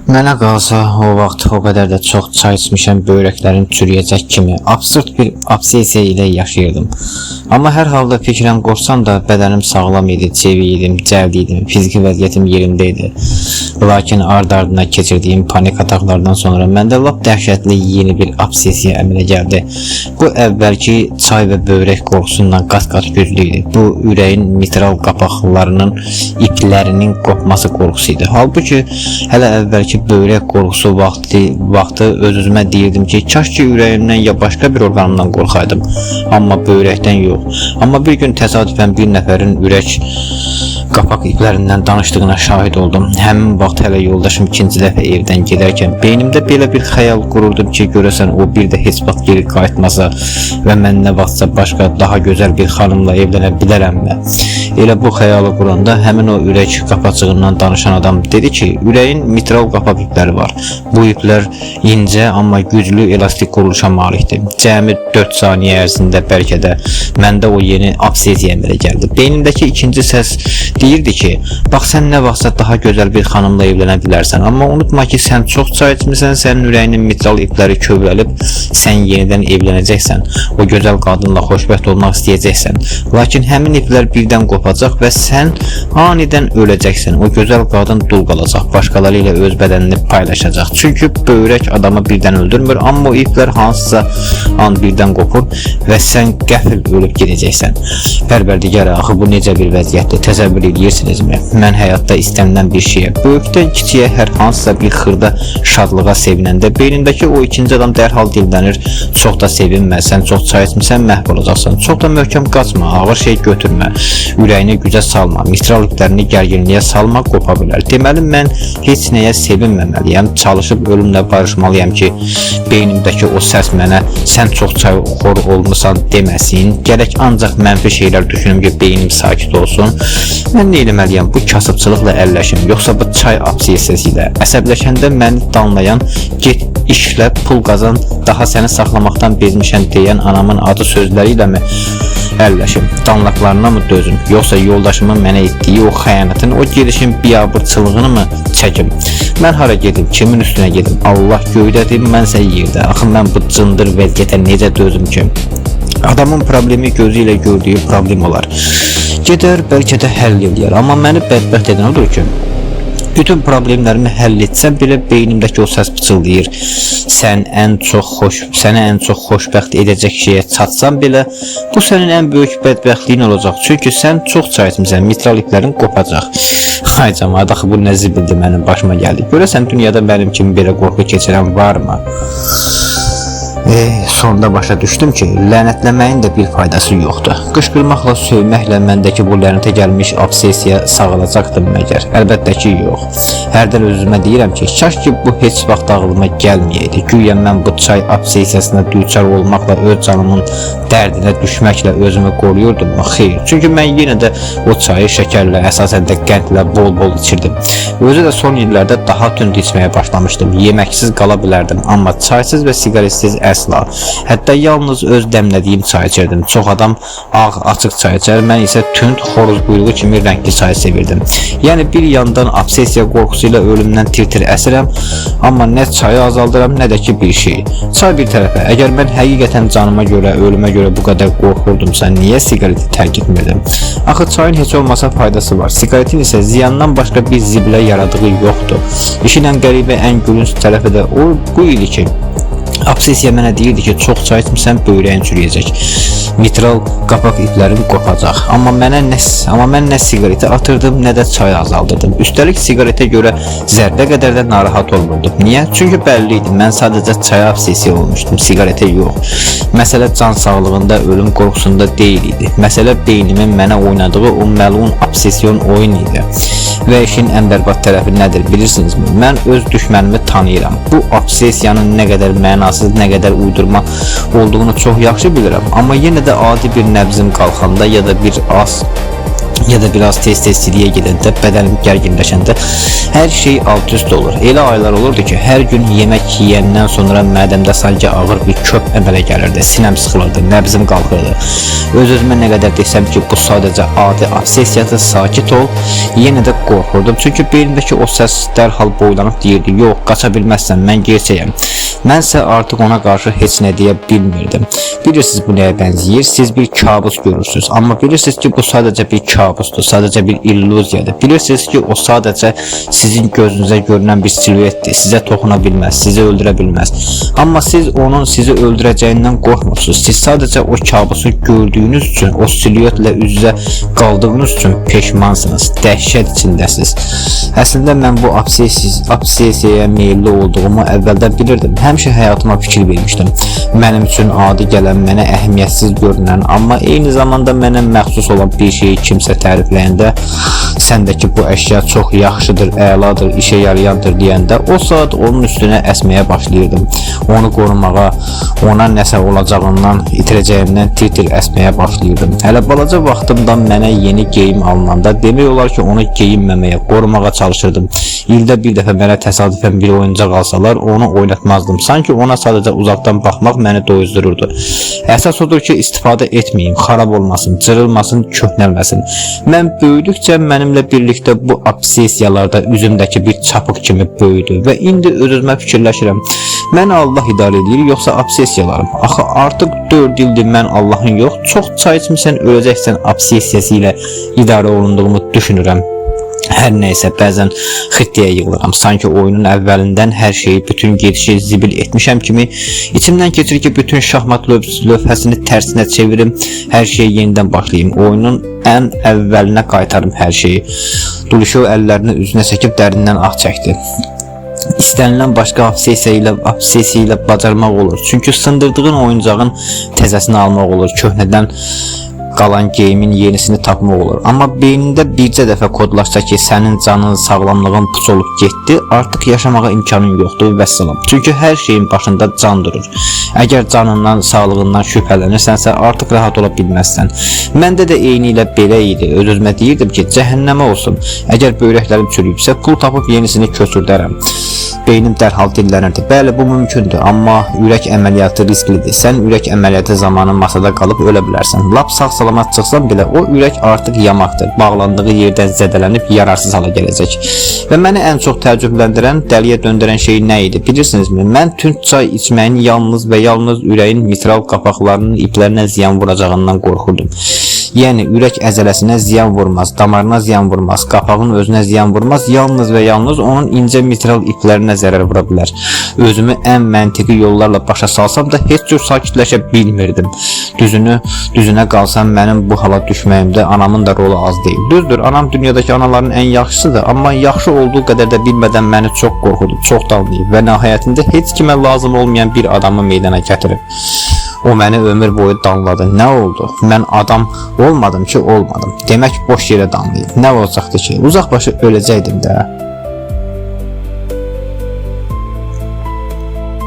Mənə qalsa o vaxt o qədər də çox çay içmişəm, böyrəklərim çürüyəcək kimi absurd bir obsessiya ilə yaşayırdım. Amma hər halda fikrən qorxsam da bədənim sağlam idi, çevik idim, cəld idim, fiziki vəziyyətim yerində idi. Lakin ard-ardına keçirdiyim panik ataklardan sonra məndə lap dəhşətli yeni bir obsessiya əmələ gəldi. Bu əvvəlki çay və böyrək qorxusundan qat-qat güclü idi. Bu ürəyin mitral qapaqlarının iplərinin qopması qorxusu idi. Halbuki hələ əvvəlki böyrək qorxusu vaxtı öz-özümə deyirdim ki, kaş ki ürəyimdən ya başqa bir orqanımdan qorxaydım, amma böyrəkdən yox. Amma bir gün təsadüfən bir nəfərin ürək qapaq iplərindən danışdığına şahid oldum. Həmin vaxt hələ yoldaşım ikinci dəfə evdən gedərkən beynimdə belə bir xəyal qururdum ki, görəsən o bir də heç vaxt geri qayıtmasa və mən nə vaxtsa başqa daha gözəl bir xanımla evlənə bilərəmmi? Elə bu xəyalı quranda həmin o ürək qapacığından danışan adam dedi ki, ürəyin mitral qapaq ipləri var. Bu iplər incə, amma güclü elastik quruluşa malikdir. Cəmi 4 saniyə ərzində bəlkə də məndə o yeni obsessiya əmələ gəldi. Beynimdəki ikinci səs deyirdi ki, bax sən nə vaxtsa daha gözəl bir xanımla evlənə bilərsən, amma unutma ki, sən çox çay içmisən, sənin ürəyinin mitral ipləri kövrəlib, sən yenidən evlənəcəksən, o gözəl qadınla xoşbəxt olmaq istəyəcəksən. Lakin həmin iplər birdən qopacaq və sən anidən öləcəksən. O gözəl qadın dul qalacaq, başqaları ilə öz bədənini paylaşacaq. Çünki böyrək adamı birdən öldürmür, amma o iplər hansısa an birdən qopur və sən qəfil ölüb gedəcəksən. Pərverdigara, axı bu necə bir vəziyyətdir? Təsəvvür edirsinizmi? Mən həyatda istənilən bir şeyə, böyükdən kiçiyə hər hansısa bir xırda şadlığa sevinəndə beynimdəki o ikinci adam dərhal dillənir. Çox da sevinmə, sən çox çay içmisən, məhv olacaqsan. Çox da möhkəm qaçma, ağır şey götürmə, ürəyini gücə salma, mitral iplərini gərginliyə salma, qopa bilər. Deməli mən heç nəyə sevinməməliyəm, çalışıb ölümlə barışmalıyam ki, beynimdəki o səs mənə sən çox çayxor olmusan deməsin. Gərək ancaq mənfi şeylər düşünüm ki, beynim sakit olsun. Mən nə etməliyəm? Bu kasıbçılıqla əlləşim, yoxsa bu çay obsessiyası ilə? Əsəbləşəndə məni danlayan, get işlə, pul qazan, daha səni saxlamaqdan bezmişəm deyən anamın acı sözləri ilə mi əlləşim? Danlaqlarına mı dözüm? Yoxsa yoldaşımın mənə etdiyi o xəyanətin, o gedişin biabırçılığını mı çəkim? Mən hara gedim? Kimin üstünə gedim? Allah göydədir, mənsə yerdə. Axı mən bu cındır vəziyyətə necə dözüm ki? Adamın problemi gözü ilə gördüyü problem olar. Gedər, bəlkə də həll eləyər. Amma məni bədbəxt edən odur ki, bütün problemlərimi həll etsəm belə beynimdəki o səs pıçıldayır. Sənə ən çox xoşbəxt edəcək şeyə çatsan belə, bu sənin ən böyük bədbəxtliyin olacaq. Çünki sən çox çay içmisən, mitral iplərin qopacaq. Ay camaat, axı bu nə zibildir mənim başıma gəldi. Görəsən dünyada mənim kimi belə qorxu keçirən varmı? Sonda başa düşdüm ki, lənətləməyin də bir faydası yoxdur. Qışqırmaqla, söyməklə məndəki bu lənətə gəlmiş obsessiya sağalacaqdı məgər? Əlbəttə ki, yox. Hərdən özümə deyirəm ki, kaş ki bu heç vaxt ağlıma gəlməyəydi. Güya mən bu çay obsessiyasına düçar olmaqla öz canımın dərdinə düşməklə özümü qoruyurdum mu? Xeyr. Çünki mən yenə də o çayı şəkərlə, əsasən də qəndlə bol-bol içirdim. Özü də son illərdə daha tünd içməyə başlamışdım. Yeməksiz qala bilərdim, amma çaysız və siqaretsiz əsla. Hətta yalnız öz dəmlədiyim çay içirdim. Çox adam ağ, açıq çay içər, mən isə tünd, xoruz quyruğu kimi rəngli çay sevirdim. Yəni bir yandan obsessiya qorxusu ilə ölümdən tir-tir əsirəm, amma nə çayı azaldıram, nə də ki bir şey. Çay bir tərəfə, əgər mən həqiqətən canıma görə, ölümə görə bu qədər qorxurdumsa, niyə siqareti tərk etmirdim? Axı çayın heç olmasa faydası var. Siqaretin isə ziyandan başqa bir zibilə yaradığı yoxdur. İşin ən qəribə, ən gülünc tərəfi də o bu idi ki, obsessiya mənə deyirdi ki, çox çay içmisən, böyrəyin çürüyəcək. Mitral qapaq iplərin qopacaq. Amma mən nə siqareti atırdım, nə də çayı azaldırdım. Üstəlik siqaretə görə zərrə qədər də narahat olmurdum. Niyə? Çünki bəlli idi, mən sadəcə çaya obsessiya olmuşdum, siqaretə yox. Məsələ can sağlığında, ölüm qorxusunda deyil idi. Məsələ beynimin mənə oynadığı o məlun obsession oyun idi. Və işin ən bərbad tərəfi nədir bilirsinizmi? Mən öz düşmənimi tanıyıram. Bu obsessiyanın nə qədər mənasız, nə qədər uydurma olduğunu çox yaxşı bilirəm. Amma yenə də adi bir nəbzim qalxanda ya da bir az Ya da biraz tez-tez siliyə gedəndə, bədənim gərginləşəndə hər şey alt-üst olur. Elə aylar olurdu ki, hər gün yemək yeyəndən sonra mədəmdə sanki ağır bir köp əmələ gəlirdi. Sinəm sıxılırdı, nəbzim qalxırdı. Öz-özümə nə qədər desəm ki, bu sadəcə adi obsessiyadır, sakit ol, yenə də qorxurdum. Çünki beynimdəki o səs dərhal boylanıb deyirdi, yox, qaça bilməzsən, mən gerçəyəm. Mənsə artıq ona qarşı heç nə deyə bilmirdim. Bilirsiniz bu nəyə bənzəyir? Siz bir kabus görürsünüz, amma bilirsiniz ki, bu sadəcə bir kabusdur, sadəcə bir illüziyadır. Bilirsiniz ki, o sadəcə sizin gözünüzə görünən bir siluetdir, sizə toxuna bilməz, sizi öldürə bilməz. Amma siz onun sizi öldürəcəyindən qorxmursunuz. Siz sadəcə o kabusu gördüyünüz üçün, o siluetlə üz-üzə qaldığınız üçün peşmansınız, dəhşət içindəsiniz. Əslində mən bu obsessiyaya meyilli olduğumu əvvəldən bilirdim. Həmişə həyatıma fikir vermişdim. Mənim üçün adi gələn, mənə əhəmiyyətsiz görünən, amma eyni zamanda mənə məxsus olan bir şeyi kimsə tərifləyəndə, səndəki bu əşya çox yaxşıdır, əladır, işə yarayandır deyəndə, o saat onun üstünə əsməyə başlayırdım. Onu qorumağa, ona nəsə olacağından, itirəcəyimdən tir-tir əsməyə başlayırdım. Hələ balaca vaxtımdan mənə yeni geyim alınanda demək olar ki, onu geyinməməyə, qorumağa çalışırdım. İldə bir dəfə mənə təsadüfən bir oyuncaq alsalar, onu oynatmazdım. Sanki ona sadəcə uzaqdan baxmaq məni doyuzdururdu. Əsas odur ki, istifadə etməyim, xarab olmasın, cırılmasın, köhnəlməsin. Mən böyüdükcə mənimlə birlikdə bu obsessiyalar da üzümdəki bir çapıq kimi böyüdü və indi öz-özümə fikirləşirəm. Məni Allah idarə edir, yoxsa obsessiyalarım? Axı artıq 4 ildir mən Allahın yox, çox çay içmisən, öləcəksən obsessiyası ilə idarə olunduğumu düşünürəm. Hər nəysə, bəzən xittiyə yığılıram. Sanki oyunun əvvəlindən hər şeyi, bütün gedişi zibil etmişəm kimi içimdən keçir ki, bütün şahmat lövhəsini tərsinə çevirim, hər şeyi yenidən başlayım. Oyunun ən əvvəlinə qaytarım hər şeyi. Dulişov əllərini üzünə çəkib dərindən ah çəkdi. İstənilən başqa obsessiya ilə bacarmaq olur. Çünki sındırdığın oyuncağın təzəsini almaq olur. Köhnədən qalan geyimin yenisini tapmaq olur. Amma beynində bircə dəfə kodlaşsa ki, sənin canın, sağlamlığın puç olub getdi, artıq yaşamağa imkanın yoxdur, vəssalam. Çünki hər şeyin başında can durur. Əgər canından, sağlığından şübhələnirsənsə, artıq rahat ola bilməzsən. Məndə də eyni ilə belə idi. Öz-özümə deyirdim ki, cəhənnəmə olsun. Əgər böyrəklərim çürüyübsə, pul tapıb yenisini köçürdərəm. Beynim dərhal dillənirdi. Bəli, bu mümkündür, amma ürək əməliyyatı risklidir. Sən ürək əməliyyatı zamanı masada qalıb ölə bilərsən. Lap sağ-salamat çıxsan belə o ürək artıq yamaqdır. Bağlandığı yerdən zədələnib yararsız hala gələcək. Və məni ən çox təəccübləndirən, dəliyə döndərən şey nə idi? Bilirsinizmi? Mən tünd çay içməyin yalnız və yalnız ürəyin mitral qapaqlarının iplərinə ziyan vuracağından qorxurdum. Yəni ürək əzələsinə ziyan vurmaz, damarına ziyan vurmaz, qapağın özünə ziyan vurmaz, yalnız və yalnız onun incə mitral iplərinə zərər vura bilər. Özümü ən məntiqi yollarla başa salsam da heç cür sakitləşə bilmirdim. Düzünə qalsam mənim bu hala düşməyimdə anamın da rolu az deyil. Düzdür, anam dünyadakı anaların ən yaxşısıdır, amma yaxşı olduğu qədər də bilmədən məni çox qorxudub, çox danlayıb və nəhayətində heç kimə lazım olmayan bir adamı meydana gətirib. O məni ömür boyu danladı. Nə oldu? Mən adam olmadım ki, olmadım. Demək boş yerə danlayıb. Nə olacaqdı ki? Uzaq başı öləcəkdim də.